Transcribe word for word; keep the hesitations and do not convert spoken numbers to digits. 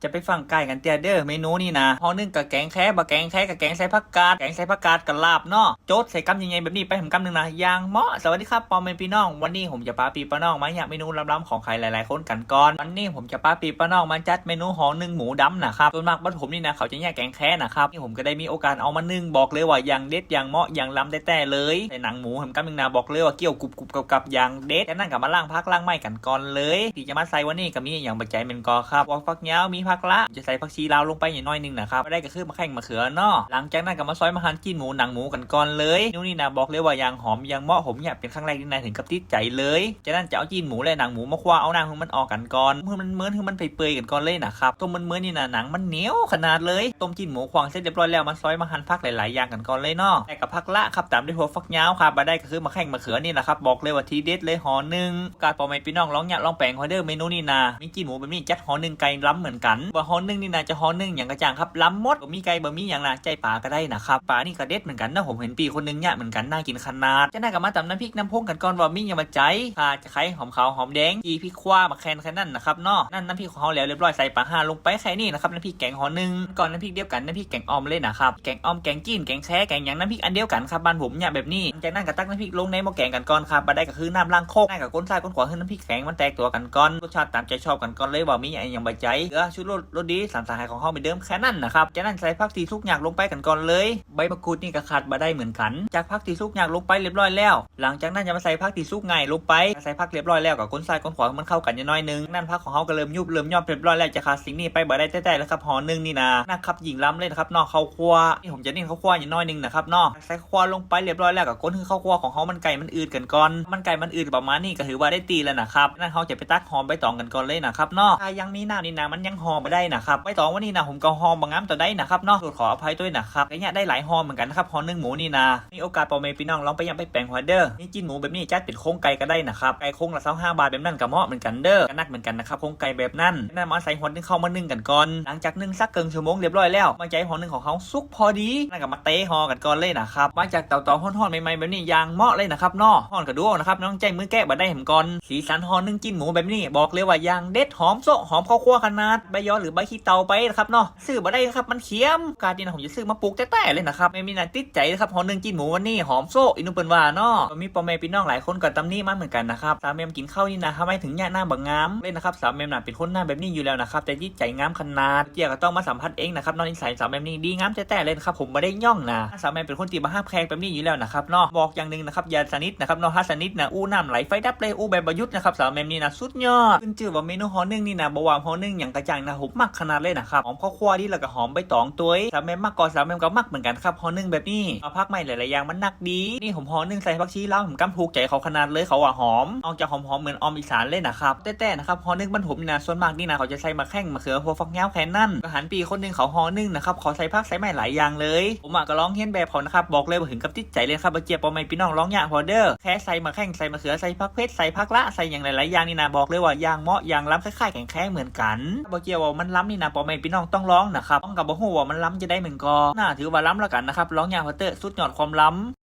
จะไปฟังไก่กันเตียเด้อ เมนูนี่นะ ห่อหนึ่งกะแกงแค่ บ่แกงแค่กะแกงใส่ผักกาด แกงใส่ผักกาดกะลาบเนาะ โจ๊ดใส่กำใหญ่ๆแบบนี้ไปผมกำหนึ่งนะ อย่างเหมาะ สวัสดีครับ พ่อแม่พี่น้อง วันนี้ผมจะปาพี่ปาน้องมาเยียะเมนูล้ำๆของใครหลายๆคนกันก่อน วันนี้ผมจะปาพี่ปาน้องมาจัดเมนูห่อหนึ่งหมูดำนะครับ ส่วนมากบ้านผมนี่นะ เขาจะเยียะแกงแค่นะครับ นี่ผมก็ได้มีโอกาสเอามานึ่ง บอกเลยว่าอย่างเด็ด อย่างเหมาะ อย่างล้ำแท้ๆเลย ใส่หนังหมูผมกำหนึ่งนะ บอกเลยว่าเคี่ยวกรุบๆกับๆอย่างเด็ด จากนั้นก็มาล้างผักล้างไม้กันก่อนเลย ที่จะมาใส่วันนี้ก็มีอย่างปัจจัยแม่นก่อครับ พวกผักเหยาว มีผักละ จะใส่ผักชีลาวลงไปอย่างน้อยหนึ่งนะครับ บ่ได้ก็คือมะแข้งมะเขือเนาะ หลังจากนั้นก็มาซอยมาหั่นจีนหมูหนังหมูกันก่อนเลย เมนูนี่นะ บอกเลยว่าอย่างหอมอย่างเหมาะ ผมเยียะเป็นครั้งแรกนี่นะ ถึงกับติดใจเลย จากนั้นจะเอาจีนหมูและหนังหมูมาคั่วเอาน้ำให้มันออกกันก่อน ให้มันเมินให้มันเปื่อยๆกันก่อนเลยนะครับ ต้มเมินๆนี่นะ หนังมันเหนียวขนาดเลย ต้มจีนหมูขว้างเสร็จเรียบร้อยแล้ว มาซอยมาหั่นผักหลายๆอย่างกันก่อนเลยเนาะ แต่กับผักละครับ ตามด้วยหัวฝักยาวครับ บ่ได้ก็คือมะแข้งมะเขือนี่แหละครับ บอกเลยว่าทีเด็ดเลยห่อหนึ่ง โอกาสพ่อแม่พี่น้องลองเยียะลองแปลงฮอเดอร์เมนูนี่นะ มีจีนหมูแบบนี้จัดห่อหนึ่งไก่ล้ำเหมือนกัน ว่าห่อหนึ่งนี่นะ จะห่อหนึ่งอย่างกะจ่างครับ ล้ำหมด บ่มีไก่บ่มีอย่างนะ ใจ้ปลาก็ได้นะครับ ปลานี่ก็เด็ดเหมือนกันนะ ผมเห็นพี่คนหนึ่งเยียะเหมือนกัน น่ากินขนาด จากนั้นก็มาตำน้ำพริกน้ำพงกันก่อนว่ามีอย่างปัจจัย ข่า ตะไคร้ หอมขาว หอมแดง จี่ พริกขั่ว มะแข้งแค่นั้นนะครับเนาะ นั่นน้ำพริกของเฮาแล้วเรียบร้อย ใส่ปลาห่าลงไปแค่นี้นะครับ น้ำพริกแกงห่อหนึ่ง ก่อนน้ำพริกเดียวกัน น้ำพริกแกงอ่อมเลยนะครับ แกงอ่อม แกงจีน แกงแค่ แกงหยัง น้ำพริกอันเดียวกันครับ บ้านผมเยียะแบบนี้ จากนั้นก็ตักน้ำพริกลงในหม้อแกงกันก่อนครับ บ่ได้ก็คือน้ำล้างครก นั่นก็คนซ้ายคนขวาให้น้ำพริกแกงมันแตกตัวกันก่อน รสชาติตามใจชอบกันก่อนเลยว่ามีอย่างปัจจัย เกลือ ชูรส รสดี สามสหายของเฮาเหมือนเดิมแค่นั้นนะครับ จากนั้นใส่ผักที่สุกยากลงไปกันก่อนเลย ใบมะกรูดนี่ก็ขาดบ่ได้เหมือนกัน จากผักที่สุกยากลงไปเรียบร้อยแล้ว หลังจากนั้นจะมาใส่ผักที่สุกง่ายลงไป ใส่ผักเรียบร้อยแล้วก็คนซ้ายคนขวาให้มันเข้ากันอย่างน้อยหนึ่ง นั่นผักของเฮาก็เริ่มยุบเริ่มย่อมเรียบร้อยแล้ว จะขาดสิ่งนี้ไปบ่ได้แท้ๆแล้วครับ ห่อหนึ่งนี่นะ นะครับ ยิ่งล้ำเลยนะครับเนาะ ข้าวคั่ว นี่ผมจะเน้นข้าวคั่วอย่างน้อยหนึ่งนะครับเนาะ ใส่ข้าวคั่วลงไปเรียบร้อยแล้วก็คนให้ข้าวคั่วของเฮามันไก่มันอืดกันก่อน มันไก่มันอืดประมาณนี้ก็ถือว่าได้ที่แล้วนะครับ นั่นเฮาจะไปตักห่อใบตองกันก่อนเลยนะครับเนาะ ถ้ายังมีน้ำนี่นะ มันยังห่อบ่ได้นะครับ ใบตองวันนี้นะ ผมก็ห่อบ่งามเท่าใดนะครับเนาะ โทษขออภัยด้วยนะครับ ก็เยียะได้หลายห่อเหมือนกันนะครับ ห่อหนึ่งหมูนี่นะ มีโอกาสพ่อแม่พี่น้องลองไปเยียะไปแปลงฮอเดอร์ มีจีนหมูแบบนี้จัดเป็นโครงไก่ก็ได้นะครับ ไก่โครงละซาวห้าบาทแบบนั้นก็เหมาะเหมือนกันเด้อ ก็นักเหมือนกันนะครับ โครงไก่แบบนั้น นั่นมาใส่ห่อหนึ่งเข้ามานึ่งกันก่อน หลังจากนึ่งสักเกินชั่วโมงเรียบร้อยแล้ว มาใจ้ห่อหนึ่งของเฮาสุกพอดี นั่นก็มาเตะห่อกันก่อนเลยนะครับ มาจากเตาตองฮ้อนๆใหม่ๆแบบนี้อย่างเหมาะเลยนะครับเนาะ ฮ้อนก็ดูเอานะครับ น้องใจ้มือแกะบ่ได้แหมก่อน สีสันห่อหนึ่งจีนหมูแบบนี้ บอกเลยว่าอย่างเด็ด หอมโซะ หอมข้าวคั่วขนาด ใบยอหรือใบขี้เถ้าไปนะครับเนาะ ซื้อบ่ได้นะครับ มันเขียม โอกาสนี่นะ ผมจะซื้อมาปลูกแท้ๆเลยนะครับ แม่มีน่าติดใจนะครับ ห่อหนึ่งจีนหมูวันนี้ หอมโซะ อีหนุ่มเปิ้นว่าเนาะ ก็มีพ่อแม่พี่น้องหลายคนก็ตำหนิมาเหมือนกันนะครับ สาวแมมกินข้าวนี่นะ ทำไมถึงเยียะหน้าบ่งามเลยนะครับ สาวแมมน่ะเป็นคนหน้าแบบนี้อยู่แล้วนะครับ แต่จิตใจงามขนาด เจียก็ต้องมาสัมผัสเองนะครับเนาะ นิสัยสาวแมมนี่ดีงามแท้ๆเลยนะครับ ผมบ่ได้ย่องนะ สาวแมมเป็นคนที่บ่ฮับแขกแบบนี้อยู่แล้วนะครับเนาะ บอกอย่างหนึ่งนะครับ อย่าสนิทนะครับเนาะ ถ้าสนิทนะ อู้น้ำไหลไฟดับเลย อู้แบบบ่หยุดนะครับ สาวแมมนี่นะ สุดยอด ขึ้นชื่อว่าเมนูห่อหนึ่งนี่นะ บ่ว่าห่อหนึ่งอย่างกะจ่างนะ ผมมักขนาดเลยนะครับ หอมข้าวคั่วดีแล้วก็หอมใบตองตัวย สาวแมมมักก่อ สาวแมมก็มักเหมือนกันครับ ห่อหนึ่งแบบนี้ เอาผักใหม่หลายๆอย่างมันนักดี นี่ผมห่อหนึ่งใส่ผักชีลาว ผมกำถูกใจเขาขนาดเลย เขาว่าหอม ออกจากหอมๆเหมือนอ่อมอีสานเลยนะครับ แท้ๆนะครับ ห่อหนึ่งบ้านผมนี่นะ ส่วนมากนี่นะ เขาจะใส่มะแข้งมะเขือ หัวฝักยาวแค่นั้น ก็หันพี่คนหนึ่งเขาห่อหนึ่งนะครับ เขาใส่ผักใส่ไม้หลายอย่างเลย ผมอะก็ลองเลียนแบบเขานะครับ บอกเลยว่าถึงกับติดใจเลยครับ บ่เจียบพ่อแม่พี่น้องลองเยียะฮอเดอร์ แค่ใส่มะแข้ง ใส่มะเขือ ใส่ผักเผ็ด ใส่ผักละ ใส่อย่างหลายๆอย่างนี่นะ บอกเลยว่าอย่างเหมาะอย่างล้ำ คล้ายๆแกงแค่เหมือนกัน บ่เจียบว่ามันล้ำนี่นะ พ่อแม่พี่น้องต้องลองนะครับ ต้องกับบ่ฮู้ว่ามันล้ำจะได้เหมือนก่อ น่าถือว่าล้ำแล้วกันนะครับ ลองเยียะฮอเดอร์ สุดยอดความล้ำ